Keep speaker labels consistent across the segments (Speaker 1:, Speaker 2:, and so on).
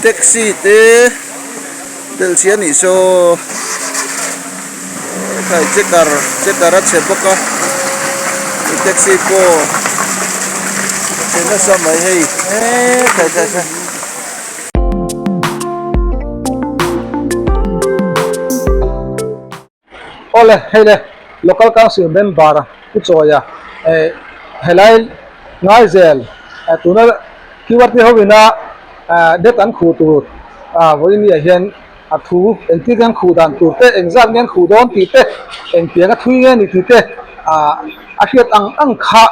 Speaker 1: Taxi te belh chhia anih saw khai checker checker a chhe bawk a taxi pawh a chhe nasa mai hei eee khai khai.
Speaker 2: Awle hei le local council member pu Chawia eh helai Ngaizel eh tuna QRT ho ina eh net an khuh tur ah vawiin ah hian a thu engtin nge an khuh dan tur te engzat nge an khuh dawn tih te engtiang a thui nge ni tih te ah a hriat ang ang kha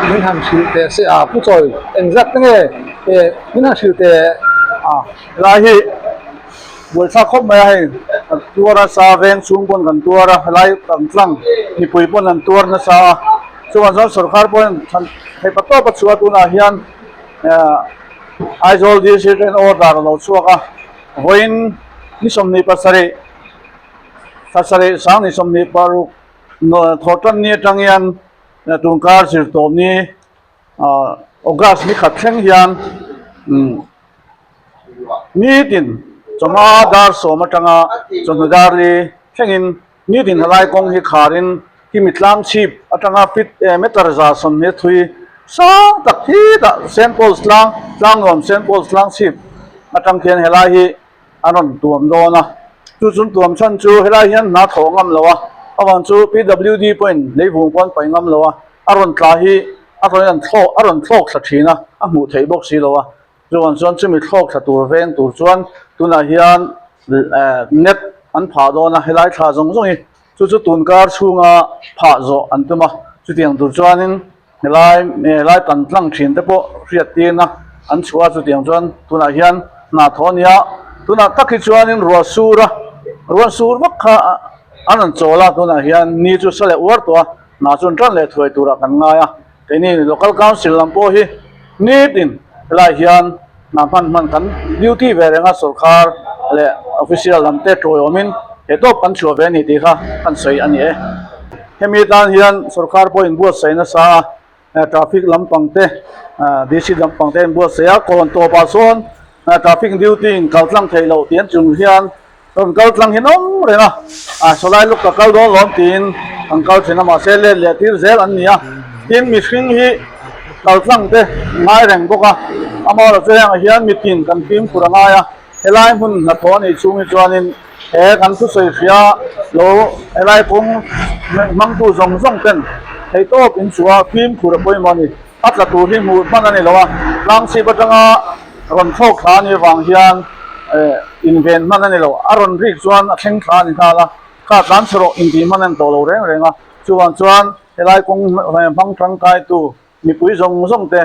Speaker 2: min han hrilh teh se a pu Chawi engzat te nge eh min han hrilh teh a.
Speaker 3: Helai hi. Buaithlak khawp mai a hei, kan tuar a sa veng chhung pawn kan tuar a, helai kan tlang mipui pawn an tuar nasa a, chuvang chuan sorkar pawhin thlan theih pa tawp a chhuah a tunah hian Aizawl DC train order a lo chhuak a, vawiin ni 27 thla sarih sang ni 26 thawh tan ni atang hian tunkar zirtawp ni August ni khat thleng hian Nitin chawhma dar sawm atanga chawhnu dar li thlengin nitin helai kawng hi kharin kimi tlang chhip atanga feet meter 120 thui sang tak hi dah Saint Paul's tlang tlangnuam Saint Paul's tlang chhip atang khian helai hi an rawn tuam dawn a chu chun tuam chhan chu helai hian hna thawh ngam lo a avang chu PWD pawhin leivung pawh an paih ngam lo a a rawn tla hi a rawn thlawk a rawn thlawk thla thin a a hmuh theih bawk si lo a. Chuan chuan chumi thlawk thla tur veng tur chuan tunah hian net an phah dawn a, helai thla zawng zawng hi chu chu tunkar chhunga phah zawh an tum a, chutiang tur chuanin helai helai kan tlang thin te pawh hriat tirna an chhuah a, chutiang chuan tunah hian hna thawh a ni a, tunah tak hi chuanin ruah sur a, ruah sur vak kha an rawn chawl a, tunah hian ni chu sa leh uar tawh a, hna chu an tan leh thuai turah kan ngai a. Keini Local Council lam pawh hi nitin helai hian hna hman hman kan duty ve reng a, sawrkar leh official lam te tawiawmin he tawp kan chhuah ve a ni tih kha kan sawi a ni e. Hemi tan hian sawrkar pawh inbuatsaih nasa a, traffic lampang te, DC lampang te inbuatsaih a, kawn tawpah sawn traffic duty in kal tlang theih loh tih an chung hian Rawn kal tlang hi nawm reng a, a sawlai luk ka kal dawn lawm tiin an kal thin a, mahse let leh tir zel an ni a, tin mihring hi kal tlang te ngai reng bawk a, amaherawhchu hengah hian mitin kan fimkhur a ngai a, helai hmun hnathawh a nih chhung hi chuanin he kan thusawi hria lo helai kawng hmangtu zawng zawng ten theihtawp inchhuah fimkhur a pawimawh a ni, a tla tur hi hmuh hman a ni lo a, tlangchhip atanga rawn thlawk thla a nih avang hian inven hman a ni lo. A rawn rik chuan a thleng thla a ni nghal a, kha tlan chhe rawh intih hman a ni tawh lo reng reng a. Chuvang chuan helai kawng hmang tangkaitu mipui zawng zawng te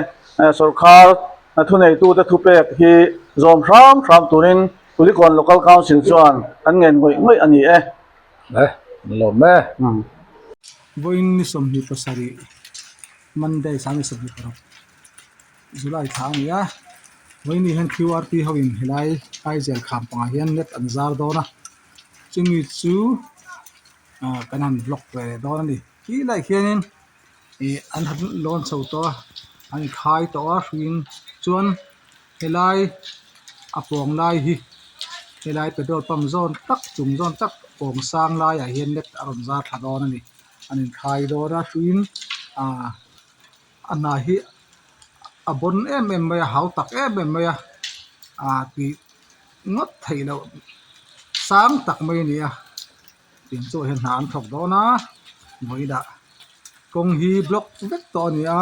Speaker 3: sawrkar thuneitute thupek hi zawm hram hram turin Kulikawn Local Council chuan an ngen ngawih ngawih a ni e.
Speaker 2: E, lawm e. Vawiin ni 27 Monday sang ni 26. July thla a ni a, vawiin hian QRT ho in helai Aizawl kham pangah hian net an zar dawn a, chumi chu ah kan han vlog ve leh dawn a ni. Khi lai khianin ih an han lawn chho tawh a, an inkhai tawh a hruiin chuan helai a pawng lai hi helai petrol pump zawn tak chung zawn tak pawng sang laiah hian net a rawn zar thla dawn a ni. An inkhai dawn a hruiin ah. A hna hi a bawn em em mai a hau tak em em mai a ah tih ngawt theih loh sang tak mai a ni a tiang chu hian hna an thawk dawn a vawiinah kawng hi block vek tawh a ni a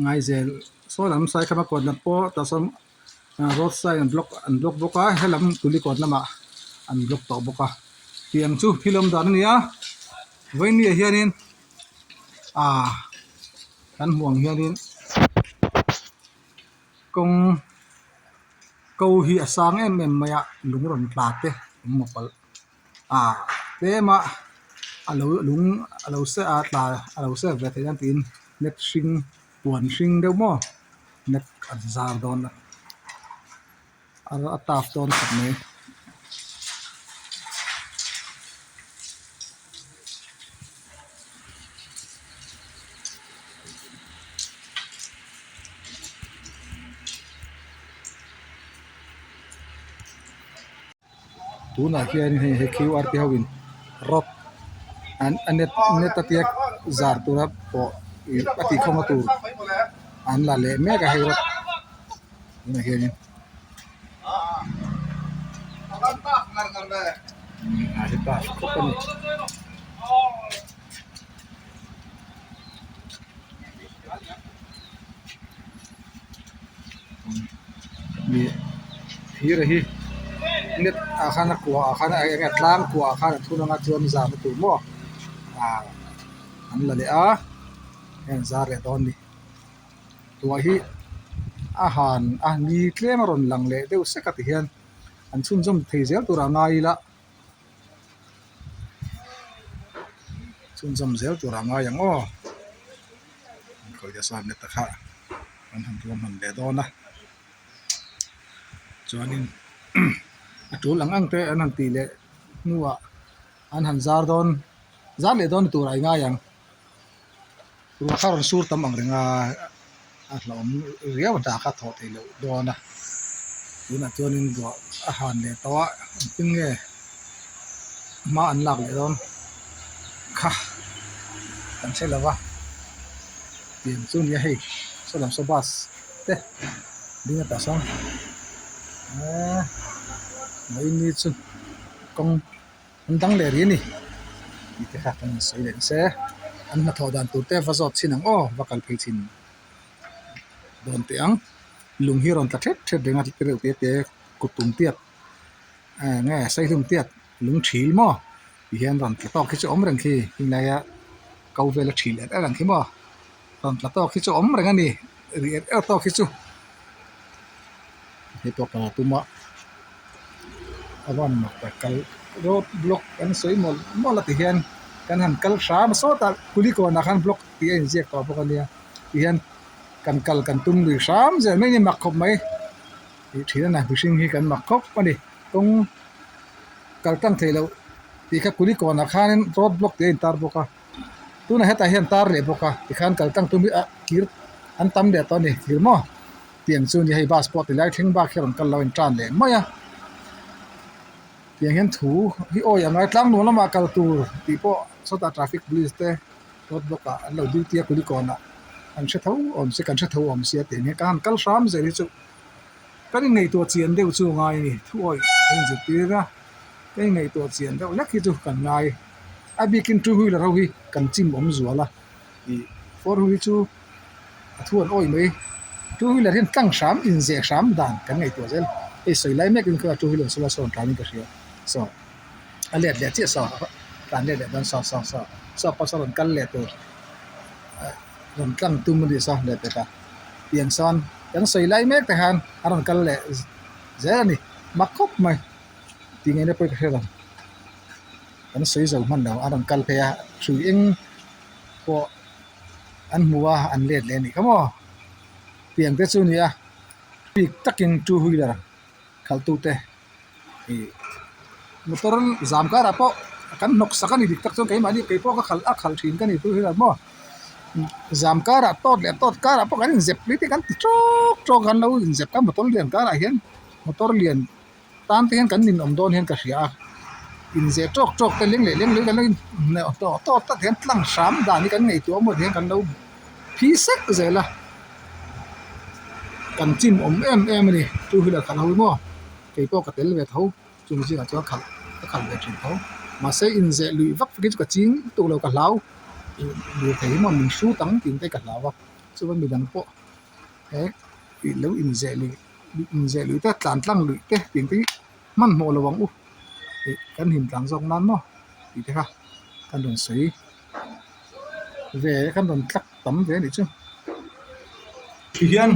Speaker 2: ngaizel saw lam saikhama kawt lam pawh tah sawn road side an block an block bawk a helam tuli kawt lamah an block tawh bawk a tiang chu thil awm dan a ni a vawiin ah hianin. Ah kan hmuh ang hianin kawng ko hi a sang em em mai a lung rawn tla te awm a palh ah tlem a a lo lung a lo se a tla a lo sep ve theih nan tiin net hring puan hring deuh maw net an zar dawn a a tap dawn khawp mai. Tunah hian hei he qr te ho in rod an a net net a tia zar tura pawh ih a tih khawm na tur an la leh mek a hei rod tunah hianin a hi pass khawp a ni. Thir hi net ah khan a kua ah khan eng nge tlang kua ah khan a thun anga chuan zan a tur maw ah an la leh a hei an zar leh dawn a ni tuah hi a han a ni tlem a rawn lang leh deuh sek a ti hian an chhunzawm thei zel tur a ngai ila. Chhunzawm zel tur a ngai ang aw khawi te sawn net te kha an han tuam hman leh dawn a chuanin a tul ang ang te an han tih leh hnuah an han zar dawn zar leh dawn tur a ngai ang ruah kha a rawn sur tam ang reng a a hlauhawm riau a hna kha a thawh theih loh dawn a tunah chuanin ruah a han leh tawh a engtin nge hma an lak leh dawn kha kan hre lo va tiang chu nia hei saw lam saw bus te ding a tah sawn eee mahni chu kawng. An dang leh rih a ni tih te kha kan rawn sawi leh nasa e. An hnathawh dan tur te va zawt chhin ang aw, va kal phei chhin dawn teh ang. Lung hi a rawn tla thet thet reng a ti reuh te te kut tum tiat eh nge saihlum tiat lung thil maw ti hian rawn tla tawk hi chu a awm reng khi heng laia ko vela thil er er ang khi maw rawn tla tawk hi chu a awm reng a ni ri er er tawk hi chu hei pawh kal a tum a. A van mak tak kal road block an sawi mawlh mawlh a ti hian kan han kal hram a sawtah kulikawnah khan block tih a inziak tawh bawk a nia tihian kan kal kan tum lui hram zel mai a ni mak khawp mai tih thin a ni mihring hi kan mak khawp a ni kawng kal tlang theih loh tih kha kulikawnah khanin road block tih a intar bawk a tunah hetah hian tar leh bawk a tikhan kal tlang tum hi a kir an tam leh tawh a ni kir maw. Tiang chu ni hei bus pawh tilai thleng bak hi a rawn kal lo a intan leh mai a tiang hian thu hi awi ang a tlang nuam lamah kal tur tih pawh sawtah traffic police te road block ah an lo duty a kulikawn ah an hre tho awm si kan hre tho awm sia tiang hian ka han kal hram zel hi chu kan inngaihtuah chian deuh chu a ngai a ni thu awi ka inzirtir a ka inngaihtuah chian deuh hlek hi chu kan ngai a bikin two wheeler ho hi kan chim awm zual a ih four wheel hi chu. A thu an awih mai. Two wheeler hian tlang hram inzeh hram dan kan ngaihtuah zel. Hei sawi lai mek in kha two wheeler saw la sawn tlan in ka hria. Saw a let leh chiah saw tlan let leh dawn saw saw saw saw pawh saw rawn kal leh tur rawn tlang tum a nih saw leh pek a. Tiang sawn kan sawi lai mek te khan a rawn kal leh zel a ni. Mak khawp mai tih ngaihna pawh ka hre lo. Kan sawi zo hman lo a rawn kal phei a hrui eng pawh. An hmu a an let leh a nih kha maw tiang te chu a ni a bik takin two wheeler khalh tute ih motor zam karah pawh kan hnawk sak a ni dik tak chuan keimahni keipawh ka khalh a khalh thin ka ni two wheeler maw zam karah tawt leh tawt karah pawh kan inzep mai te kan ti tawk tawk a kan lo inzep kha motor lian karah hian motor lian. Tan te hian kan ninawm dawn hian ka hria a, inzeh tawk tawk te leng leh leng leh kan lo inhneh tawk tawk tak hian tlang hram dan hi kan ngaihtuah maw hian kan lo phi sek zel a, kan chim awm em em a ni two wheeler khalh ho hi maw kei pawh ka tel ve tho chung zingah chuan khalh ka khalh ve thin tho mahse inzeh luih vak vak hi chu ka ching lutuk lo ka hlau lirthei hi maw min hrut ang tih te ka hlau a chuan midang pawh he lo inzeh luih. Inzeh luih te tlan tlang luih te tih te hi hmanhmawh lo ang u ih kan him tlang zawk nan maw tih te kha kan rawn sawi ve kan rawn tlak tam ve a nih chu. Tihian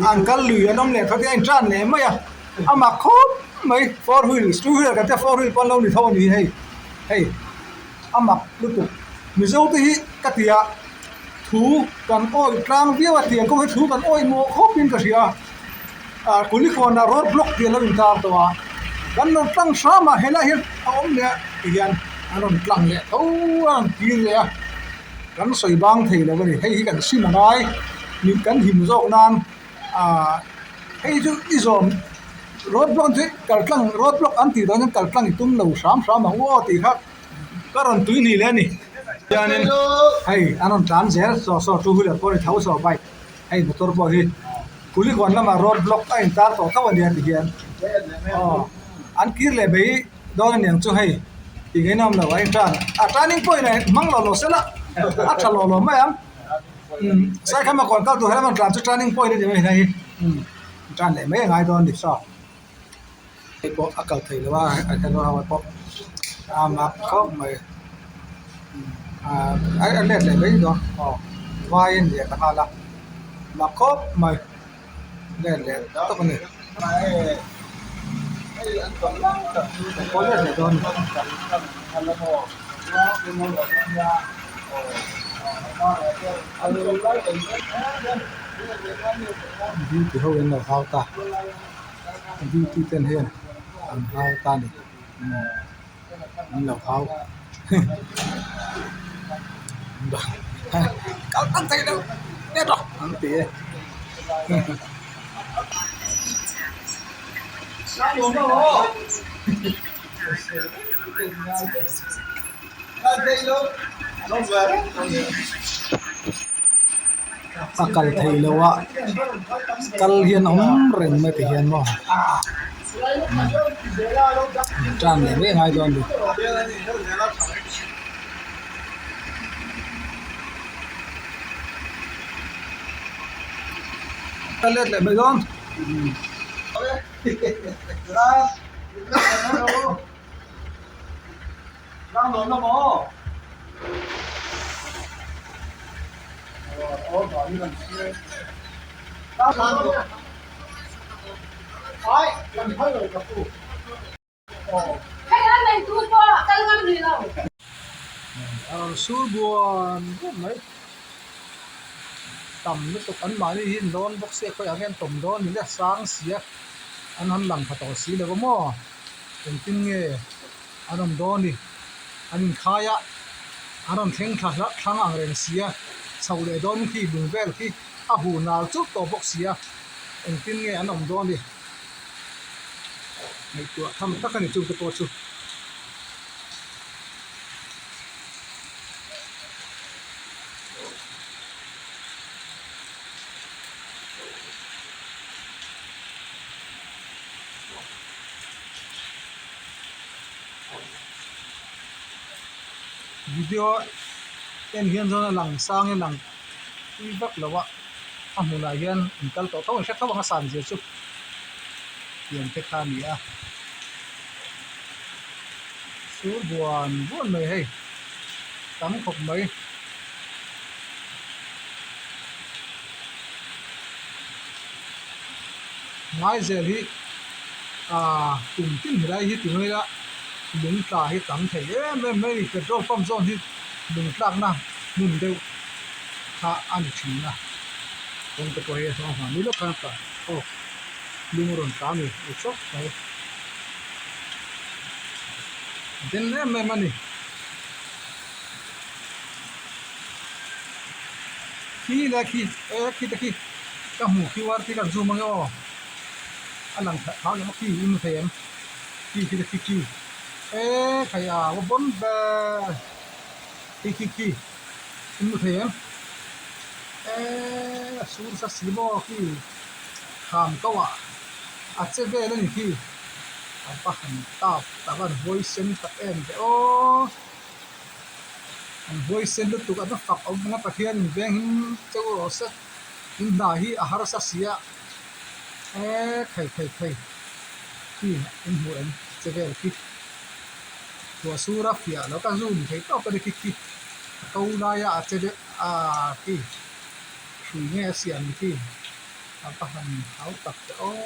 Speaker 2: an kal lui an awm leh tho te a intan leh mai a a mak khawp mai four wheel two wheeler kan tia four wheel pawh an lo ni tho a ni hei hei a mak lutuk Mizo te hi ka ti a. Thu kan awih tlang viau a tiang kawng hi thu kan awih mawh khawp in ka hria ah kulikawnah road block tih a lo intar tawh a kan rawn tlang hram a helai hian a awm leh a ti hian an rawn tlang leh tho a an kir leh a kan sawi bang thei lo a ni hei hi kan sim a ngai kan him zawk nan ah hei chu i zawm. Road block chu kal tlang road block an tih dawn hian kal tlang i tum lo hram hram ang u aw tih kha ka rawn tui hnih leh a ni. Chuanin hei an rawn tlan zel saw saw two wheeler pawh a ni tho saw bike hei motor pawh hi Kulikawn lamah road block a intar tawh tho a nia tihian aw an kir leh mai dawn a niang chu hei tih ngaihna awm lo a intan a turning point ah hmang lo lo sela a tha lo lo mai ang umm Saikhama kawn kal tur helama tlan chu turning point a ni mai hi umm tan leh mai a ngai dawn a ni saw hei pawh a kal thei lo a a hello ho pawh a mak khawp mai ahh a let leh mai dawn aw vai a ni leh ta nghal a mak khawp mai let leh tawp a ni. Pawh let leh dawn a ni. Duty ho in lo hau ta duty ten hian an hau ta a ni an lo hau kal tak thei lo let rawh an ti e. A kal theih loh a kal hian a awm reng mai ti hian maw tan leh mai a ngai dawn a ni. Ka let leh mai dawn. A rawn sur buan buan mai tam lutuk an mahni hi an dawn bawk sia khawiah nge an tawm dawn ni le sang sia an han lang pha tawh si lo va maw engtin nge an awm dawn ni an inkhai a an rawn thleng thla hlauh thlang ang reng sia chhoh leh dawn khi lung vel khi a huh nal chuk tawh bawk sia engtin nge an awm dawn ni ngaihtuah tham tak a ni chungte pawh chu. Video en hian chuan a lang sang in a lang tui vak lo a a hmunah hian an kal tawh tho ang hre tho ang a san zia chu tiang te kha a ni a sur buan buan mai hei tam khawp mai. Ngaizel hi aaa kum tin helai hi ti mai ila lung tla hi tam thei em em mai a ni petrol pump zawn hi lung tlakna hmun deuh kha a ni thin a kawng te pawh hi a hnawng hman ni lawk khan tah aw lung a rawn tla a ni u chawp mai den em em a ni. Khi le khi e khi te khi ka hmu QR khi kan zoom ange aw a lang that thau lem a khi in thei em khi khi te khi khi e khai a va bawn ber khi khi khi in hmu thei em e a sur sa si maw khi kham ko ah a che vel a ni khi a va han tap tak a an huai sen tak em ve aw. An huaisen lutuk an fak awm ang a Pathian in veng him cheu rawh se in hna hi a harsa si a eee thei thei thei khi in hmuh em che vel khi ruah sur a fiah lo ka zoom thei tawk a ni khi khi a ko laia a che deuh ah khi hrui nge a siam ni khi a va han hau tak te aw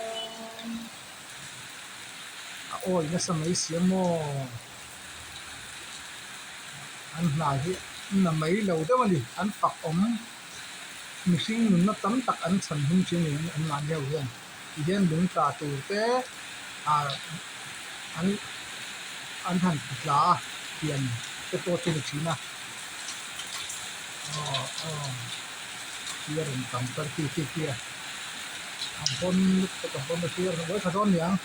Speaker 2: a awi nasa mai si a maw. An hna hi na mai lo deuh a ni. An fak awm mihring nunna tam tak an chhan him thin niin an mahni ho hian ti hian lung tla tur te ah an an han ti tla a pian te pawh chu ni thin a aw aw khi a rawn tam tar khi khi khi a. A bawn lutuk a bawn a thlir a buai tha dawn niang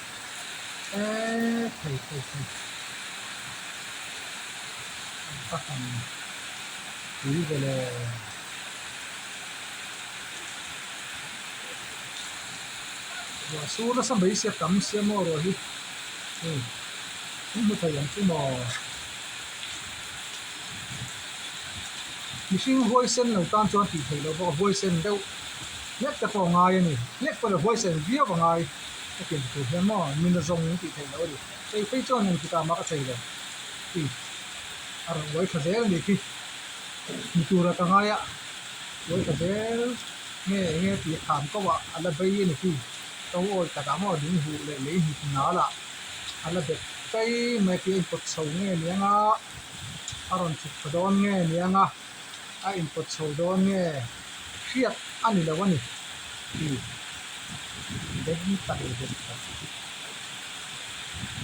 Speaker 2: eee thei thei thei ka han pui ve le. Ruah sur nasa mai sia tam sia maw ruah hi hei an hmu thei ang chu maw mihring huaisen lo tan chuan tih theih loh bawk a huaisen deuh hlek te pawh a ngai a ni hlek pawh lo huaisen viau a ngai a ti tur hian maw nuna zawng tih theih loh a ni chei phei chuan engtikah mah ka chei lo tih a rawn uai tha zel a ni khi ni tura ka ngai a uai tha zel nge enge tih kham koh ah a la bei a ni khi to awi takah maw lung huh leh lei hnit nal ah a la bet phei mai khi a inpawt chho nge niang a a rawn chhuk tha dawn nge niang a a inpawt chho dawn nge hriat a ni lo a ni tih beng tak leh beng tak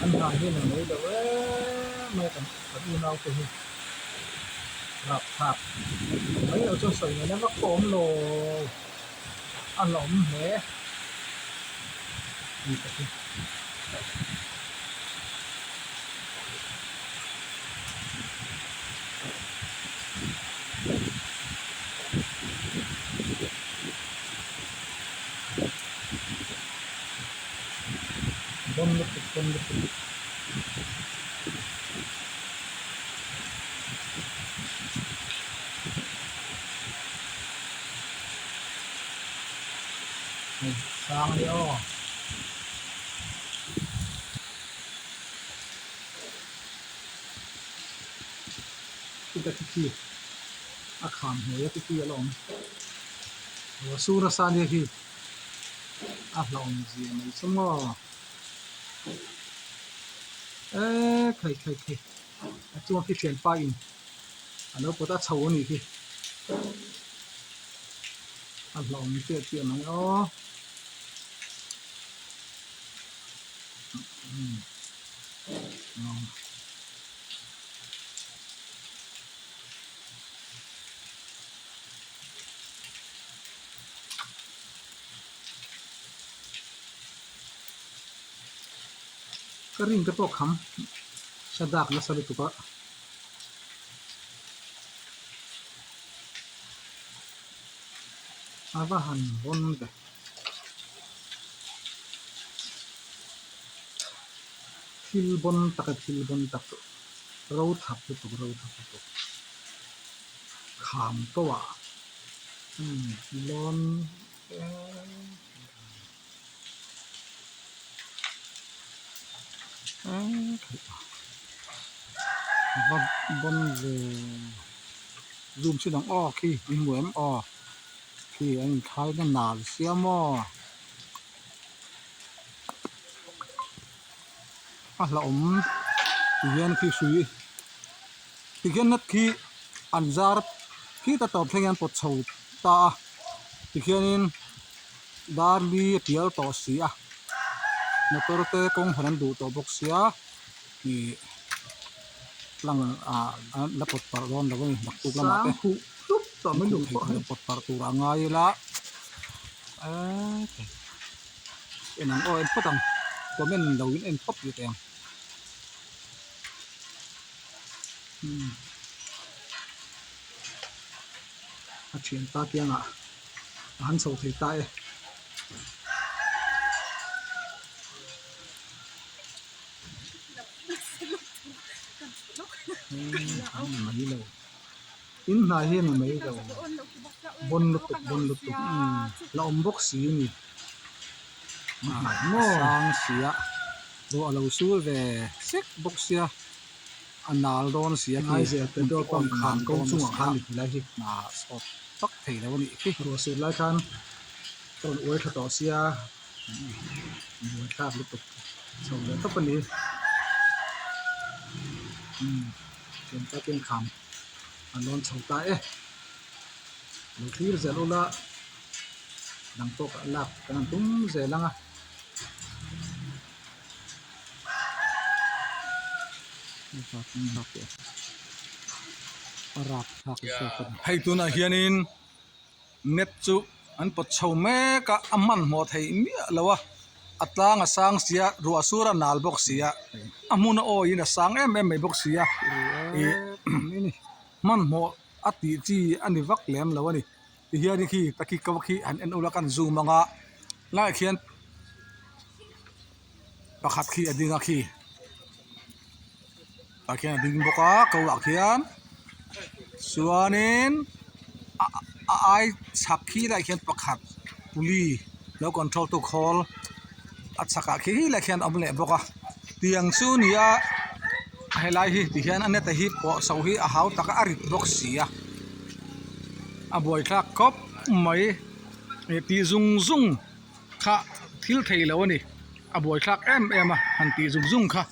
Speaker 2: an hna hian a mai lo em mai a kan kan unau te hi rapthlak mai loh chuan sawi ngaihna vak pawh a awm lo a hlauhawm hle tih ka hria. Bon lutuk bon lutuk. Hei sang a nia aw. Chutah khi khi a kham hnuai a khi a la awm aw sur nasa ania khi a hlauhawm zia mai chu maw eee khai khai khai a chuan khi thianpa in a lo pawt a chho a nih khi a hlauhawm chiah chiah mai aw. Ka rin te pawh kham sa dak nasa lutuk a. A va han rawn ve. Thil bawn tak a thil bawn tak chu ro thap lutuk ro thap lutuk kham tawh ah umm lawn va bawn ve zoom chin ang aw khi in hmu em aw khi an inthlai na nal sia maw. A hlauhawm ti hian khi hrui ti khian net khi an zar khita tawp thleng hian pawt chho ta a tikhianin dar li a pial tawh si a motor te kawng hawn an duh tawh bawk sia ih tlang ah la pawt parh dawn lo a ni naktuk lamah te pawt parh tur a ngai ila eee en ang aw en phawt ang comment lo in en phawt rih teh ang a thianpa kiangah a han chho thei ta e. Mai lo in hnai hi a ni mai lo bawn lutuk bawn lutuk umm la awm bawk si a ni maw sang sia ruah a lo sur ve sek bawk sia a nal dawn sia khi petrol pump kham ko chungah khan mi lai hi hna sawt vak thei lo a nih khi ruah sur lai khan ka rawn uai tha tawh sia buai thlak lutuk chho leh tawp a ni umm tiang takin kham a lawn chho ta e lo thlir zel ula dang pawh a lak kan han tum zel ang a. Hei tunah hianin net chu. An pawt chho mek a, a hmanhmawh theih miah lo a, a tlang a sang si a, ruah sur a nal bawk si a, a hmun a awiin a sang em em mai bawk si a, ih hmanhmawh a tih chi a ni vak lem lo a ni. Tihian khi takhi ko khi han en ula kan zoom ang a, laiah khian pakhat khi a ding a khi tah khian a ding bawk a ko ah khian chuanin a a ai chhak khi laiah khian pakhat puli lo control tu khawl a chhakah khi laiah khian a awm leh bawk a tiang chu a ni a helai hi tihian a net a hi pawh chho hi a hau tak a a rit bawk si a a buaithlak khawp mai ih tih zung zung. Kha thil thei lo a ni, a buaithlak em em a han tih zung zung kha.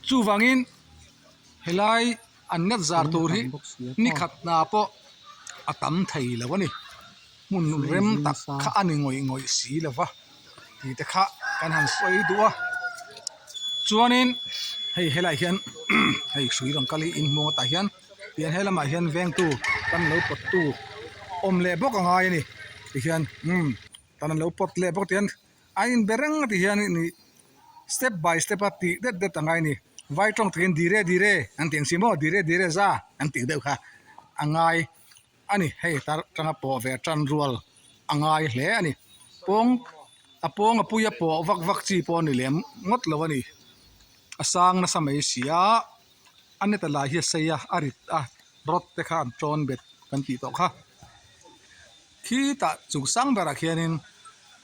Speaker 2: Chuvangin helai an net zar tur hi ni khat hna pawh a tam thei lo a ni. Hmun rem tak kha a ni ngawih ngawih si lo va tih te kha kan han sawi duh a. Chuanin hei helaiah hian hei hrui rawn kal hi inhmuh ang tah hian tihian helamah hian vengtu kan lo pawttu awm leh bawk a ngai a ni tihian umm. Tan an lo pawt leh bawk tihian a inbe reng a ti hian nih step by step a tih det det a ngai a ni. Vai tawng takin dire dire an tih ang si maw dire dire za an tih deuh kha a ngai a ni. Hei tar tanga pawh ve tan rual a ngai hle a ni. Pawng a pawng a pui a pawh vak vak chi pawh a ni lem ngawt lo a ni. A sang nasa mai si a, a net a lai hi a sei a, a rit a, rod te kha an tawn bet kan tih tawh kha. Khitah chung sang berah khianin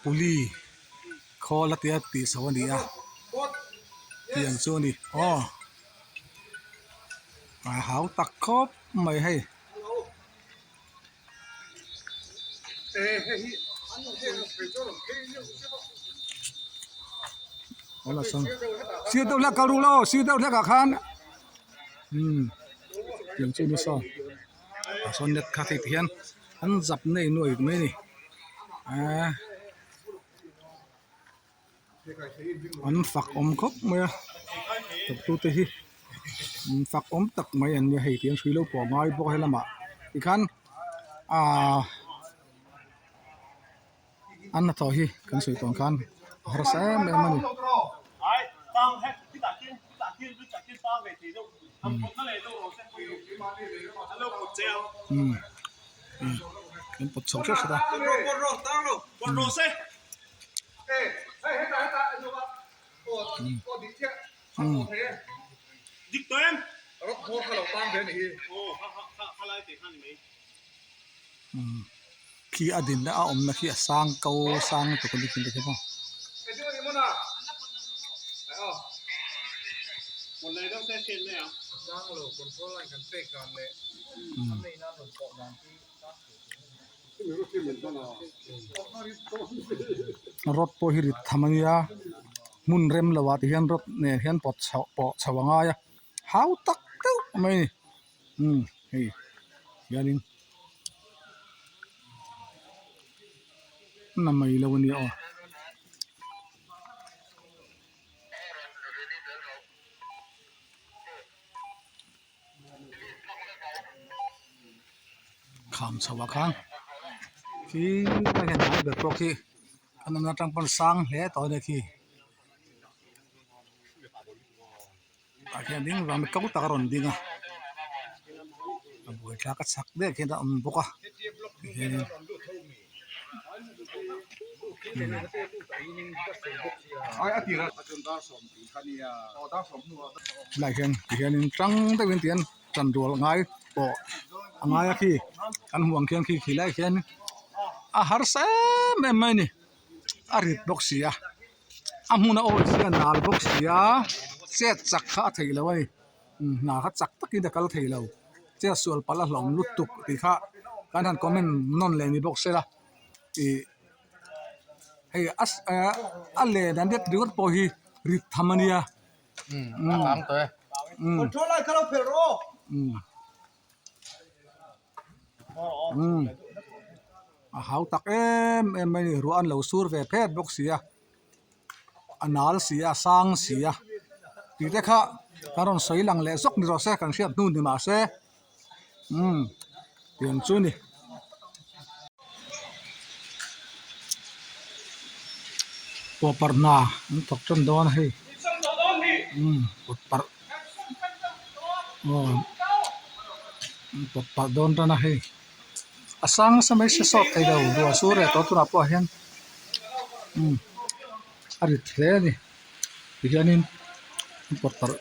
Speaker 2: puli khawl a tia tih chho a ni a tiang chu a ni aw a hau tak khawp mai hei. Sir deuh hlek kal ru lo sir deuh hlek ah khan umm tiang chu a ni saw ah sawn net kha hei ti hian. An zap nei nuai mai a ni eee an fak awm khawp mai a thawktu te hi fak awm tak mai an nia hei tiang hrui lo pawh a ngai bawk a helamah tikhan ahh an hnathawh hi kan sawi tawh ang khan a harsa em em a ni. Kan pawt chho hret hret a. Khi a dinna a awmna khi a sang ko sang lutuk a ni thin te maw. Rod pawh hi rit tham a nia hmun rem lo ah ti hian rod nen hian pawt chhoh pawh chhoh a ngai a hau tak deuh mai a ni umm hei hianin na mai lo a nia aw. Kham chho ah khan khi lai hian hnai ber pawh khi a nawmna atang pawn sang hle tawh a nia khi tah khian ding vang ko tak a rawn ding a a buaithlak a chhak deuh khian a awm bawk a tihianin. Helaiah hian tihianin tang deuhin tihian tan rual ngai pawh a ngai a khi kan hmuh ang khian khi khi laiah khian a harsa em em mai a ni a rit bawk si a a hmun a awi si a nal bawk si a chet chak kha a theih loh a ni hna kha chak takin a kal thei lo chet sual palh a hlawm lutuk tih kha kan han comment nawn leh ni bawk sela ih hei a a len an ret ringawt pawh hi rit tham a nia a hau tak em em mai a ni ruah an lo sur ve phet bawk si a a nal si a a sang si a tih te kha kan rawn sawi lang leh zawk ni rawh se kan hriat hnu ni mahse umm tiang chu a ni. Pawh parh hna an thawk tan dawn a hei umm pawt parh aw an pawt parh dawn tan a hei a sang nasa mai se sawt thei lo ruah sur leh tawh tunah pawh hian umm a rit hle a ni tihianin an pawt parh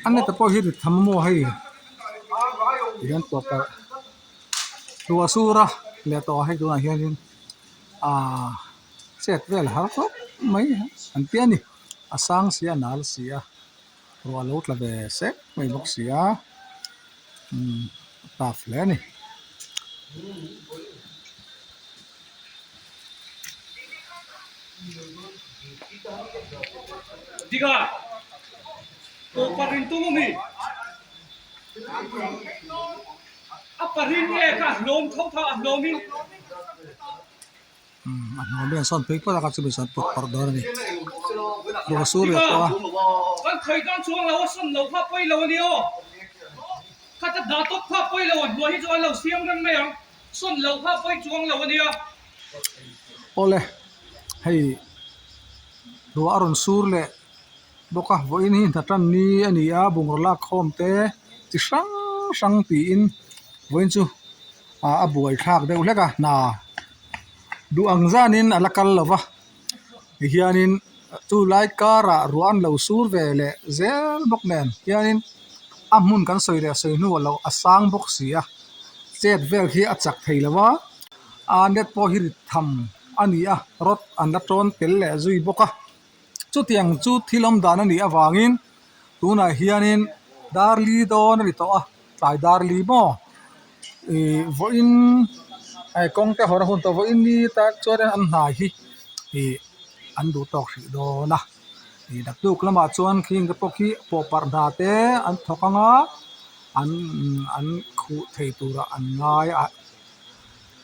Speaker 2: a net te pawh hi rit tham maw hei tihian pawt parh. Ruah sur a leh tawh a hei tunah hianin ahh chet vel har khawp mai an tia a ni a sang si a nal si a ruah lo tla ve sek mai bawk si a umm a tough hle a ni. Umm a hnawm hian sawn phei pawh a chumi sawn pawt parh dawn a ni ruah sur leh pawh a. Awle hei ruah a rawn sur leh. Bawk a vawiin hi hna tan ni a ni a bungraw lak khawm te chi hrang hrang tiin vawiin chu ah a buai thlak deuh hlek a hna duh ang zanin a la kal lo va tihianin chu lai karah ruah an lo sur ve leh zel bawk nen hianin a hmun kan sawi leh sawi hnuah loh a sang bawk si a chet vel hi a chak thei lo va a net pawh hi rit tham a ni a rod an la tawn tel leh zui bawk a. Chutiang chu thil awm dan a nih avangin tunah hianin dar li dawn a ni tawh a, tlai dar li maw ih vawiin hei kawng te hawrh a hun tawh vawiin ni tak chuan an hnai hi ih an duh tawk hrih dawn a ih naktuk lamah chuan khing te pawh khi pawh parh hna te an thawk ang a an an khuh thei turah an ngai a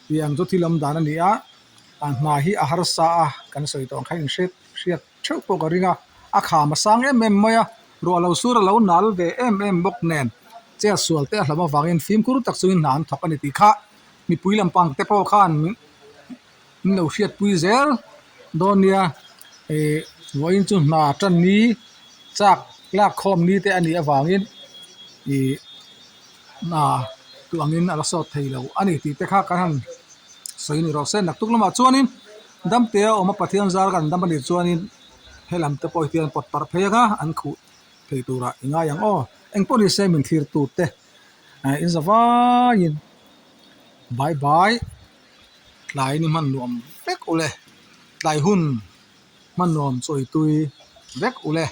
Speaker 2: tiang chu thil awm dan a ni a. A hna hi a harsa a kan sawi tawh ang kha in hriat hriat theuh pawh ka ring a a kham a sang em em mai a ruah lo sur a lo nal ve em em bawk nen chair sual te a hlauh avangin fimkhur tak chungin hna an thawk a ni tih kha mipui lampang te pawh khan min lo hriatpui zel dawn nia ih vawiin chu hna tan ni chak lak khawm ni te a nih avangin ih hna duh angin a la sawt thei lo a ni tih te kha kan han. Sawi ni rawh se naktuk lamah chuanin damte a awm a Pathian zar kan dam a nih chuanin helam te pawh hian pawt parh phei anga an khuh thei turah i ngai ang aw engpawh ni se min thlir tute in za vaiin bye bye tlai ni hman nuam vek ule tlai hun hman nuam chawi tui vek ule.